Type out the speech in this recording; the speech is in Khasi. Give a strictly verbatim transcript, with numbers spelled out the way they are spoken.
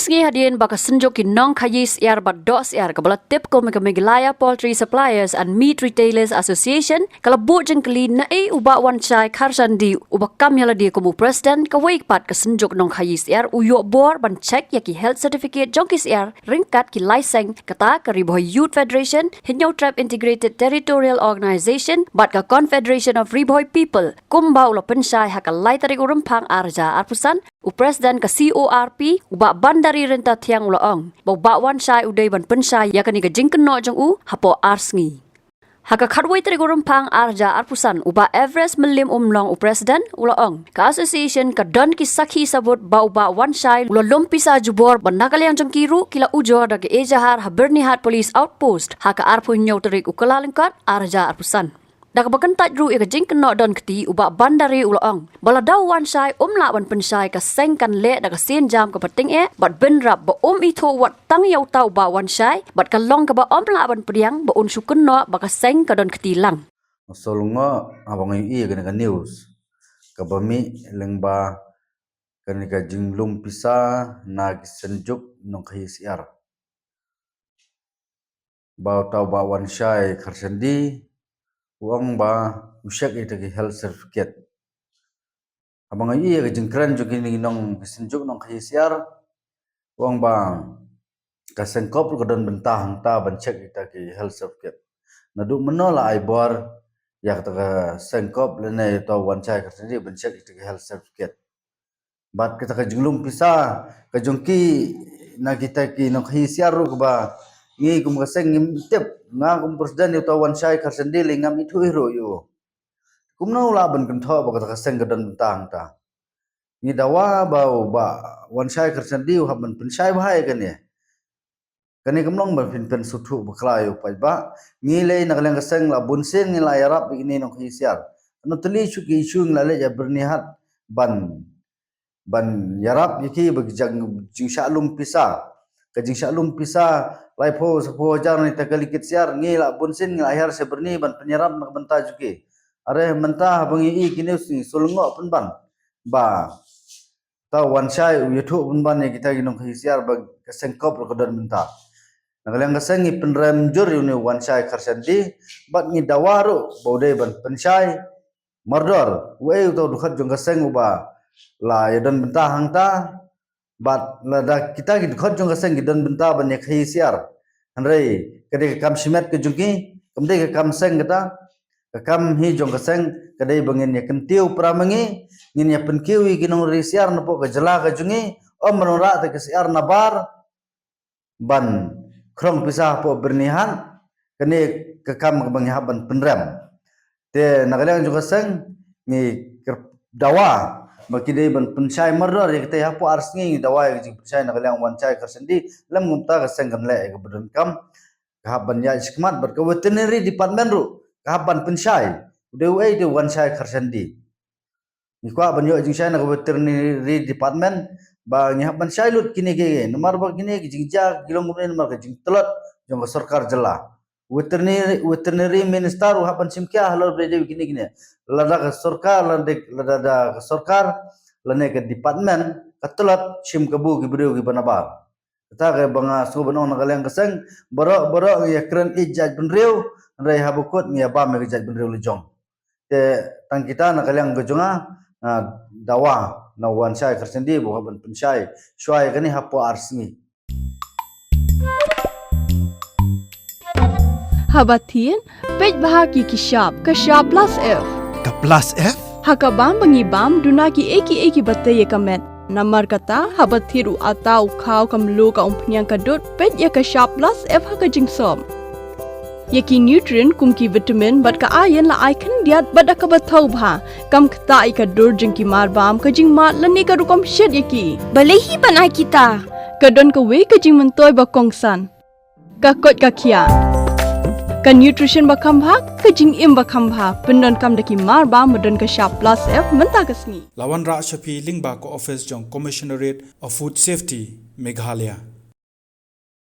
Sngi hadien ba ka Synjuk ki Nongkhaii Syiar bad Doh Syiar kaba la tip kum ka Meghalaya Poultry Suppliers and Meat Retailers Association ka la buh jingkylli naei u Bah Wanshai Kharshandi uba kam ïa lade kum u President kawei pat ka Synjuk Nongkhaii Syiar u ïoh bor ban check ïa ki health certificate jong ki syiar ryngkat ki lai seng, kata ka Ri Bhoi Youth Federation, Hynñiewtrep Integrated Territorial Organization bad ka Confederation of Ri Bhoi People, kumba u la pynshai ha ka lai tarik u Rymphang ar hajar arphew san, u President ka C O R P, u Bah Bandari Ryntathiang u la ong ba u Bah Wanshai u dei ban pynshai ïa kane ka jingkynnoh jong u hapoh ar sngi. Ha ka khatwei tarik u Rymphang ar hajar arphew san, u Bah Everest Mylliem Umlong u President u la ong ka association ka don ki sakhi sabut ba u Bah Wanshai u la lum pisa jubor bad na ka liang jong ki ruh ki la ujor da ka ejahar ha Byrnihat Police Outpost ha ka arphew hynñiew tarik u Kyllalyngkot ar hajar arphew san. Da kaba kyntait ruh ïa ka jingkynnoh don kti, u Bah Bandari u la ong ba lada u Wanshai um lah ban pynshai, ka seng kan leh da ka sienjam kaba tyngeh bad bynrap ba um ithuh wat tang ïa uta u Bah Wanshai bad ka long kaba ym lah ban pdiang ba un shu kynnoh ba ka seng ka don kti lang. Nga sngewlyngngoh haba nga ïohi ïa kane ka news kaba mih lyngba kane ka jinglum pisa na ki Synjuk Nongkhaii Syiar, ba uta u Bah Wanshai Kharshandi u ong ba u check ïa kita ki health certificate. Haba nga ïohi ïa ka jingkren jong kine ki nong, ki Synjuk Nongkhaii Syiar, u ong ba ka seng kop ruh ka don bynta hangta ban check ïa kita ki health certificate. Naduh mynno la ai bor ïa kata ka seng kop lane ïa uta u Wanshai Kharshandi ban check ïa kita ki health certificate? Bad kata ka jinglum pisa ka jong ki na kita ki Nongkhaii Syiar ruh kaba ngi kum ka seng ngim tip, nga kum President ïa uta u Wanshai Kharshandi lei ngam ithuh hi ruh ïa u. Kumno u lah ban kynthoh ba kata ka seng ka don bynta hangta? Ngi dawa ba u Bah Wanshai Kharshandi u hap ban pynshai bha ïa kane. Kane kam long ban pynpynsngewthuh bakla ïa u paidbah. Ngi lei na ka liang ka seng la bun sien ngi la ïarap ïa kine Nongkhaii Syiar. Kano tylli shu ki issue ngi la leit ïa Byrnihat ban, ban ïarap ïa ki ba ki jing, jingshah lum pisa. Ka jingshah lum pisa laiphew saphew hajar ne ta ka likit syiar, ngi la bun sien ngi la hiar sha Byrni ban pynïarap na ka bynta jong ki. Are mynta haba ngi ïohi kine u sngi sngewlyngngoh pynban ba uta u Wanshai u ïathuh pynban ïa kita ki Nongkhaii Syiar ba ka seng kop ruh ka don bynta. Na ka liang ka seng ngi pynrem jur ïa une u Wanshai Kharshandi bad ngi dawa ruh ba u dei ban pynshai mardor. Uei uta u dkhot jong ka seng uba la ïa don bynta hangta? Bad lada kita ki dkhot jong ka seng ki don bynta ban ïa khaii syiar, hynrei ka dei ka kam shimet ka jong ki, kam dei ka kam seng kata. Ka kam hi jong ka seng ka dei ba ngin ïa kyntiew para ma ngi, ngin ïa pynkiew ïa ki nongri syiar napoh ka jylla ka jong ngi, ym ban wanrah te ka syiar nabar ban khrong pisa hapoh Byrnihat. Kane ka kam kaba ngi hap ban pynrem. Te na ka liang jong ka seng ngi kyrp-, dawa ba ki dei ban pynshai mardor ïa kita, hapoh ar sngi ngi dawa ïa ka jingpynshai na ka liang u Wanshai Kharshandi, lem kumta ka seng kan leh ïa kaba donkam. Ka hap ban ïaid shakhmat bad ka veterinary department ruh ka hap ban pynshai u dei uei te u Wanshai Kharshandi. Ngi kwah ban ïoh jingshai na ka veterinary department ba ngi hap ban shai lut kine ki, namar ba kine ki jingjia ki long kumne namar ka jingtlot jong ka sorkar jylla. Veterinary, veterinary minister u hap ban shim khia halor ba dei kine kine. Lada ka sorkar, lada, lada da ka sorkar lane ka department ka tlot, shim kabu ki briew kiba nabar. Kata kaba nga sngew ban ong na ka liang ka seng, baroh baroh ngi ïa kren ïeit jaitbynriew, hynrei haba kut ngi ïa bam ïa ka jaitbynriew la jong. Te tang kita na ka liang ka jong nga, nga dawa na u Wanshai Kharshandi ba u hap ban pynshai shuwa ïa kane hapoh ar sngi. Haba thied, peit bha ki ki shap, ka shap plus F. Ka plus F? Ha kaba ngi bam duna kiei kiei kiba tei ïa ka met. Namar kata, haba thied u atta, u khaw, ka mluh, ka umphniang, ka dud, peit ïa ka shap plus F ha ka jingsop. Ïa ki nutrient kum ki vitamin bad ka iron la ai khyndiat bad da kaba thaw bha. Kam ktah ïa ka dur jong ki marbam, ka jingmad lane ka rukom shet ïa ki. Balei hi ban ai kita? Ka don kawei ka jingmyntoi ba kongsan. Ka koit ka khiah. Ka nutrition ba kham bha, ka jingim ba kham bha, pyndonkam da ki marbam ba don ka shap plus F mynta ka sngi. La wanrah sha phi lyngba ka office jong Commissionerate of Food Safety, Meghalaya.